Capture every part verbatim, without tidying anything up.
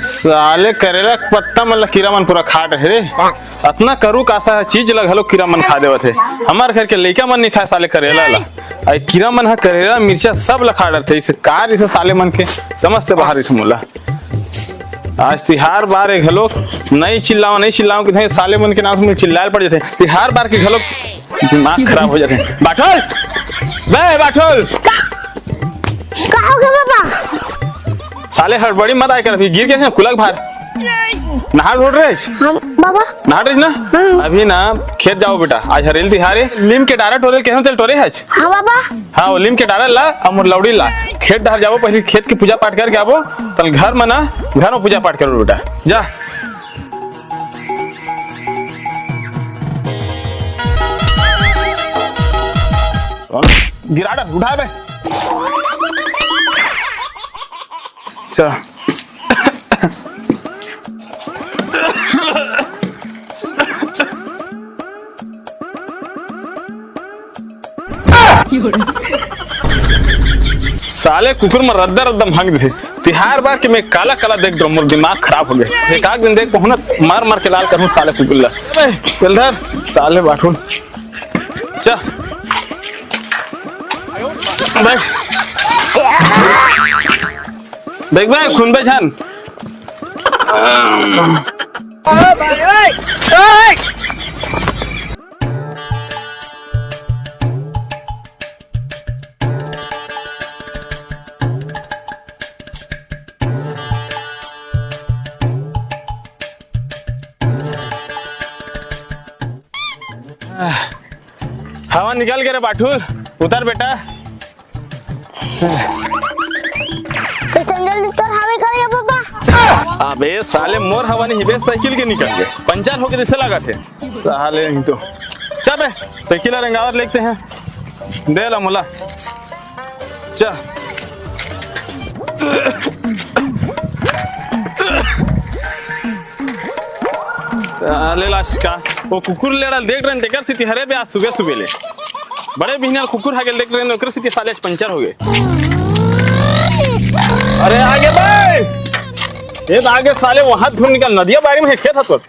साले करेला के पत्ता मन ला कीरा मन पूरा खा डरे रे। अतना करू कासा चीज ला घलो कीरा मन खा देवत हे। हमर घर के लइका मन नइ खाय साले करेला ला। अई कीरा मन ह करेला मिर्चा सब ला खा डरथे। इसे कार इसे साले मन के समझ से बाहर इसे मोला। आज तिहार बार हे घलो, नइ चिल्लाव, नइ चिल्लाव कि साले मन के नाम से मोला चिल्लाय ल पड़ जाथे। तिहार बार के घलो दिमाग खराब हो जाथे। बाठोल, बे बाठोल। का हो गया बाबा? साले हड़बड़ी मत आय कर, अभी गिर गे हे कुलक भार। नहा ढोड़ रहे हस? हाँ बाबा। नहा रहे ना? हाँ। अभी ना खेत जाबो बेटा, आज हरेली तिहार हे। लीम के डारा टोरे ल कहे हंव तेला टोरे हस? हाँ बाबा। हाँ, वो लीम के डारा ला अउ मोर लौड़ी ला। खेत डहर जाबो, पहली खेत के पूजा पाठ करके आबो, तब घर में ना, घर में पूजा पाठ करबो बेटा। जा। गिरा डर, उठा बे। अच्छा। साले कुकुर में रद्दा रद्दा भांग देथे। तिहार बार के मैं काला काला देख डरो, मोर दिमाग खराब हो गया। एक आध दिन देख पहुना मार मार के लाल करूँ साले कुकुर ला। अबे, चल धर, साले बाठुन। चल। बैठ। देख बे, खून बे झन। हवा निकल गे रे बाठुल, उतर बेटा। कैसन जल्दी तोर हवा निकल गे बाबा? अबे साले मोर हवा नहीं बे, साइकिल के निकल गे, पंचर होके जैसे लागत हे। साले नहीं तो। चल बे, साइकिल रेंगावत लेगते हैं। दे ला मोला। चल। साले लाश का, वो कुकुर लेड़ा देख रहे हैं, तेकर सेती हरे बे आज सुबह सुबह ले। बड़े बिहनिया कुकुर हागे देख रहे हैं, ओकर सेती साले आज पंचर हो गए। अरे आगे भाई। ये तो आगे साले वहां धुन निकल नदिया बारी में खेत ह तोर।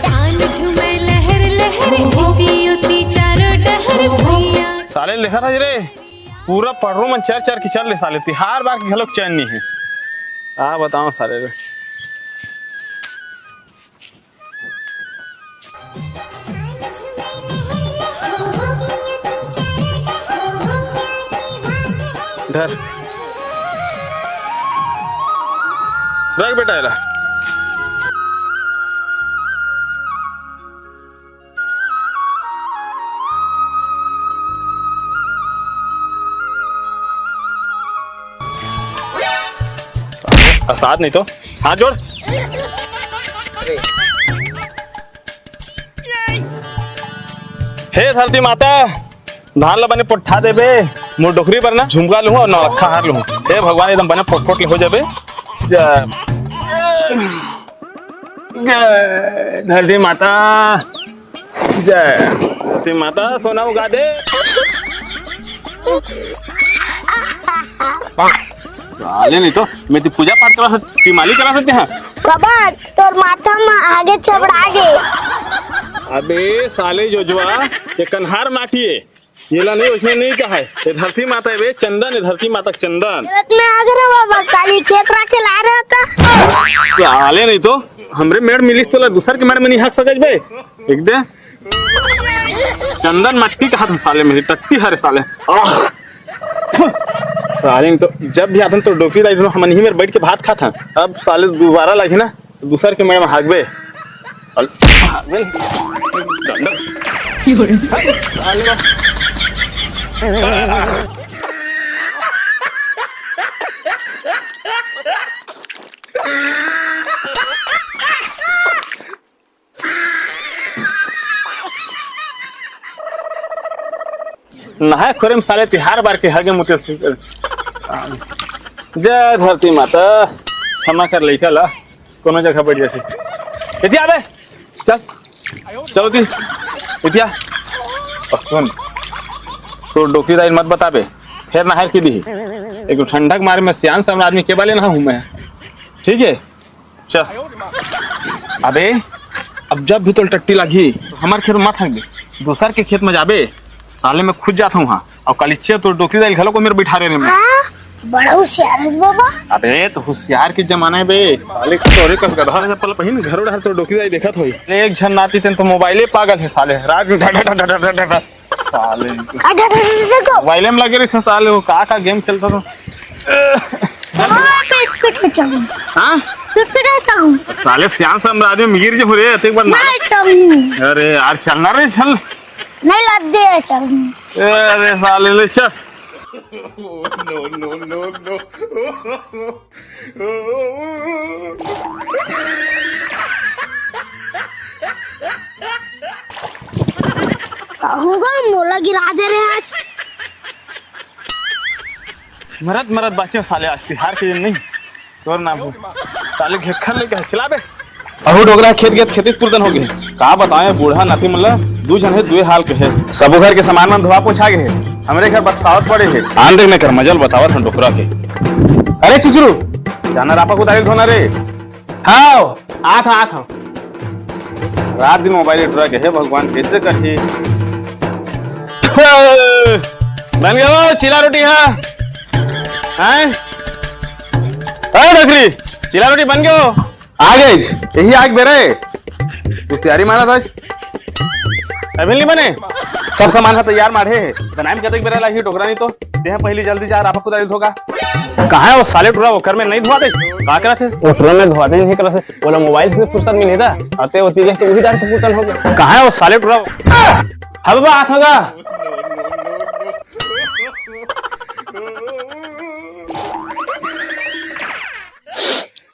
चांद झूमे लहर लहर, इती उती चारों डहर भैया। साले लिखा था रे, पूरा पड़रू मन चर चर के चल ले साले, तिहार बार के घलोक चैन नहीं है। आ बताओ साले रे। धर। रख बेटा एला। असाद नहीं तो हाथ जोड़। हे धरती माता, धान ला बने पोट्ठा देबे, मोर डोकरी बर ना झुमका लूहूं अउ नौलखा हार लूहूं। हे भगवान, एकदम बने पोट पोट ले हो जाबे। जय, जय धरती माता, जय धरती माता, सोना उगा दे। साले नहीं तो, मैं तो पूजा पाठ करा सकते, तिमाली करा सकते हैं। बाबा, तोर माथा में आगे चबड़ा गे। अबे साले जोजवा, ये कन्हार माटी है। येला नहीं, उसने नहीं कहा है। ये धरती माता है बे, चंदन है, धरती माता का चंदन। खेत में आ गए रे बाबा, काली खेत राखे ला रहे था। साले नहीं तो, हमरे मेड़ मिलिस तोला दूसर के मेड़ में नहीं हक सकत बे। एक दे। चंदन मट्टी कहा था साले, मेरी टट्टी हरे साले। आह। फु। साले नहीं तो, जब भी आथन तो डोकरी दाई दोनों हमन ही मेर बैठ के भात खाथन। अब साले दोबारा लागी ना, दूसर के मेड़ में हागबे। अल-, हागबे। डंडा। नहाए खोरे में साले तिहार बार के हगे मुते से। जय धरती माता, क्षमा कर लइका ला, कोनो जगह बैठ जासी। इतिया बे, चल, चलो ती, इतिया। और सुन, तो डोकरी दाई ल मत बताबे, फेर नहाय के दिही। एक ठंडा के मारे में सियान समझ आदमी के बले नहाहूं मैं, ठीक है? चल। अबे, अब जब भी तोल टट्टी लागही, तो हमार खेत में मत हगबे, दूसर के खेत में जाबे। साले मैं खुद जात हूँ वहाँ, और कलिच्चे तो डोकरी दाई ल घलो को मेर बिठा रहे रे मैं। हाँ, बड़ा होशियार है बाबा। अबे, तो होशियार के जमाना है बे। साले को तोरे कस गधा चप्पल पहिन घर उड़ार तो डोकरी दाई देखत होई। एक झन नाती तेन तो मोबाइले पागल है साले, रात में ढा ढा ढा ढा ढा ढा। साले इनको। अरे, अरे, अरे, देखो। मोबाइले में लगे रहिस साले, वो का का गेम खेलता था। हाँ, पेट, पेट में चाहूँ। हाँ? पेट, पेट में चाहूँ। साले सियान समझ आदमी गिर जे हो रे, अतेक बार मार। नहीं चाहूँ। अरे यार, चलना रे, चल। नहीं, लात दे, चाहूँ। अरे साले, ले चल। कहूँगा मोला गिरा दे रे आज। मरत मरत बाँचे साले, आज तिहार के दिन नहीं, तोर नाम हो। साले घेखर लेके चला बे। अहू डोकरा खेत गेत खेती पुरतन हो गे। का बताएं, बूढ़ा नाती मन ला दू झन हे, दुए हाल के हे। सबो घर के सामान मन धोआ पोछा गे हे, हमरे घर बस सावत पड़े हे। आन देख न कर मजल बतावत हन डोकरा के। अरे चुचरू, जाना रापा कुदारी धोना रे। हाव, आत हव, आत हव। रात दिन मोबाइल टुरा के हे भगवान, कैसे करही? बन गयो चीला रोटी हा? हैं? अरे डोकरी, चीला रोटी बन गयो? आ गइस, यही आग बेरा हे। कुछ तैयारी मारा था। अभी नहीं बने? सब सामान है तैयार माढ़े। बनाए में कतक बेरा लागी डोकरा नहीं तो। देह पहली जल्दी जा, रापा कुदारी धोगा। कहाँ है वो साले टुरा, ओकर में नहीं धोआ दे? का करत हे? ओकरा में धोआ दे नहीं करत हे। बोला मोबाइल से फुर्सत मिले था। आते होती जैसे वही दार से फुर्सत हो गया। कहाँ है वो साले टुरा? हब बात होगा।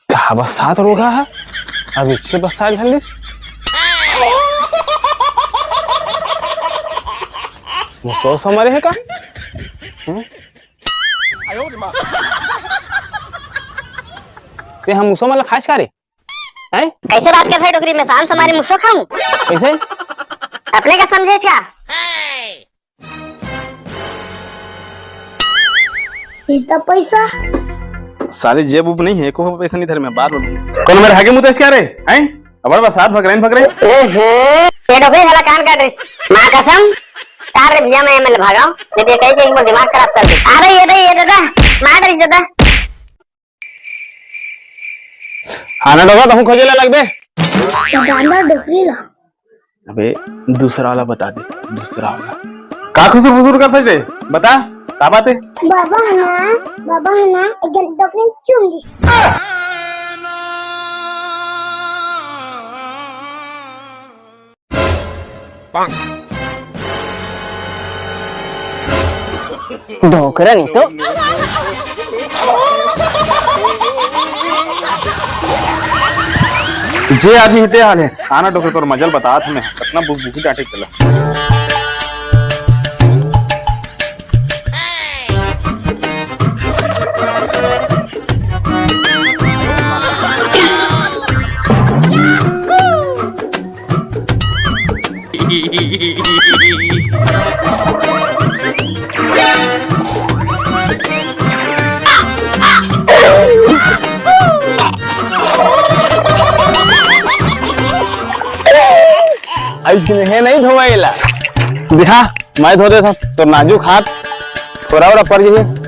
का बरसात रोगा है? अब इच्छे बरसात घलिस। वो सौ सौ मरे है का? हम्म? ते हम मुसो मन ला खाइस का रे? हैं? कैसे बात करत हे डोकरी में? शान से मारी मुसो खाऊं? कैसे? अपने का समझे क्या? इतना पैसा? साले जेब उब नहीं है, एको पैसा नहीं धरे में, बार बार। कौन मेरे हागे मुतेश क्या रे? हैं? अबर बरसात भग रहे हैं, भग रहे हैं। ओहो, ये डोकरी साला कान काट रही। माँ कसम, तार रे भैया मैं एमएलए भागाओ, नहीं तो कहीं कहीं दिमाग खराब कर दे। आ भाई, ये भाई, ये दादा, मार रही दादा। आना डोकरा, तहूँ खोजे ला लगबे। गांडा डोकरी ला। अबे, दूसरा वाला बता दे, दूसरा वाला। का खुसुर फुसुर करत हे? बता, का बात हे? बाबा है ना, बाबा है ना, एक जन डोकरी चूम दिस। डोकरा नहीं तो। जे आदमी हे ते हाल हे। आना डोकरा, तोर मजल बतात हमें। कतना बुक बुकी डांटे चला। अइसने हे नहीं धोवइला। दिखा, मैं धो देथंव, तोर नाजुक हाथ थोरा ओरा पड़ जही।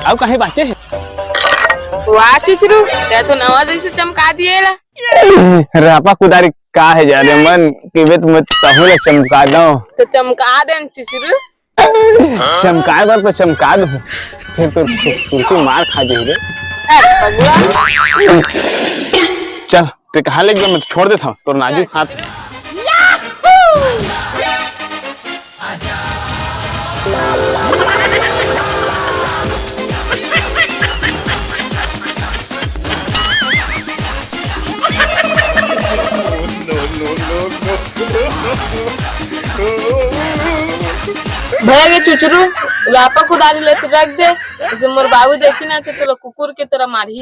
अउ कहीं बाचे हे? वाह चिचरू, तैं तो नवा जैसे चमका दिए ला। रापा कुदारी का हे जाने मन, कि बे तुम तहूँ ला चमका दंव। तो चमका दे न चिचरू। चमकाए बर तो चमका दूँ, फेर तो सुरती मार खा जाही रे। अरे भगवान। चल, तैं कहाँ ले गे, मैं छोड़ देथंव, तोर नाजुक हाथ। भैया के चुचरू, रापा कुदारी लेते रख दे, जइसे मोर बाबू देखी ना, तो तोला कुकुर के तरह मारही।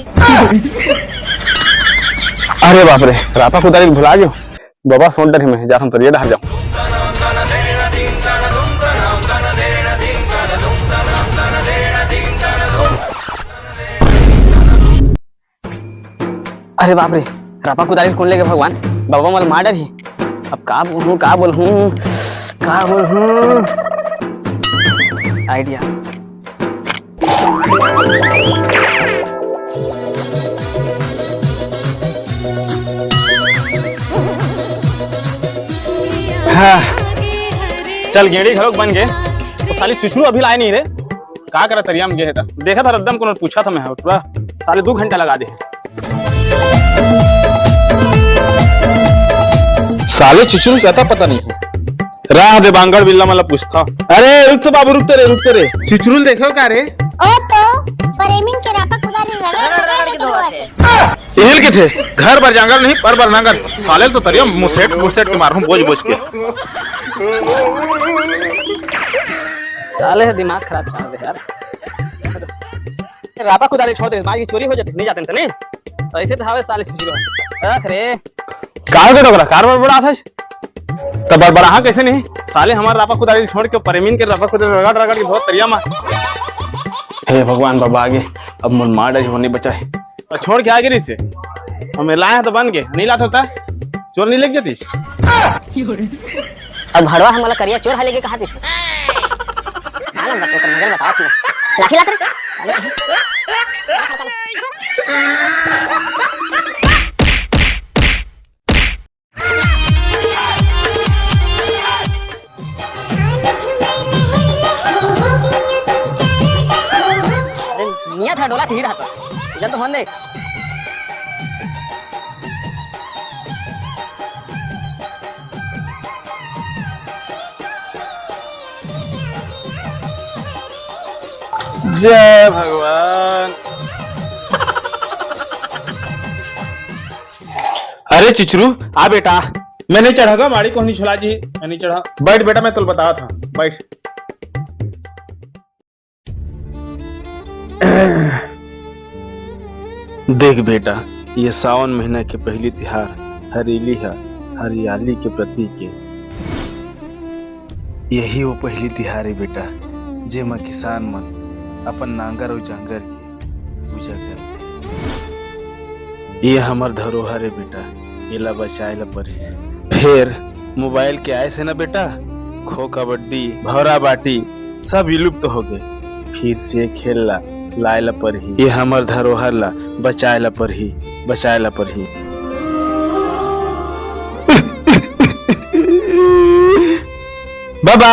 अरे बाप रे, रापा कुदारी भुला गयो। बाबा, सोच डर ही मैं, जा हम तरिया डहर जाऊं। अरे बाप रे, रापा कुदारी कोन लेगे भगवान? बाबा मोला मार डरही। अब का बोलूं, का बोलूं, का बोलूं? आइडिया। हाँ। चल, गेड़ी घलोक बन गे। वो साली चुचरू अभी लाए नहीं रे। का करा तरिया में गे हे त? देखा था रद्दम कोनो पूछा था मैं, पूरा साले दू घंटा लगा दे। साले चुचरू के अता पता नहीं है। राह दे बांगड़ बिल्ला मला पूछता। अरे रुक तो बाबू, रुक तो रे, रुक तो रे। चुचरू ल देखो का रे? ओ तो प्रेमिन के रापा कुदारी रगड़ रगड़ के धोवत हे। इहिल के थे, घर बर जांगर नहीं, पर बर नांगर। साले ल तो तरिया मुसेट मुसेट के मारहूं बोझ बोझ के। साले ह दिमाग खराब कर दे यार। रापा कुदारी छोड़ दे, मार की चोरी हो जाती, नहीं जाते नहीं। ऐसे तो हवे साले चुचरू। रख रे। का हो गे डोकरा, कार बड़बड़ात हस? त बड़बड़ाहा कैसे नहीं? साले हमार रापा कुदारी छोड़ के प्रेमिन के रापा कुदारी रगड़ रगड़ के धोत तरिया मा। हे भगवान बाबा आगे, अब मोर मार डर होने बचा है। अउ छोड़ के आगे रहिसे। हमें लाया तो बन के, नहीं लात होता, चोर नहीं लेके जातीस। अब भड़वा हमला करिया चोर हले के कहा दिस। मालूम बा, ओकर नजर बतावत ना। लाठी लात रे। अरे मियाँ था डोला थी रहा था। इधर तो होने दे। जय भगवान। अरे चिचरू, आ बेटा, मैं नहीं चढ़ा गा, माड़ी कोहनी छुला जी, मैं नहीं चढ़ा। बैठ बेटा, मैं तुल बतावत हंव, बैठ। देख बेटा, ये सावन महीना के पहली तिहार हरेली ह, हरियाली के प्रतीक ए। यही वो पहली तिहार ए बेटा, जेमा किसान मन अपन नांगर अउ जांगर के पूजा करथे। ये हमर धरोहर ए बेटा, एला बचाए ला परही। फेर मोबाइल के आए से ना बेटा, खो कबड्डी, भौरा बाटी सब विलुप्त हो गए। फिर से खेल ला लाए ला परही। ये हमर धरोहर ला बचाए ला परही, बचाए ला परही। बाबा।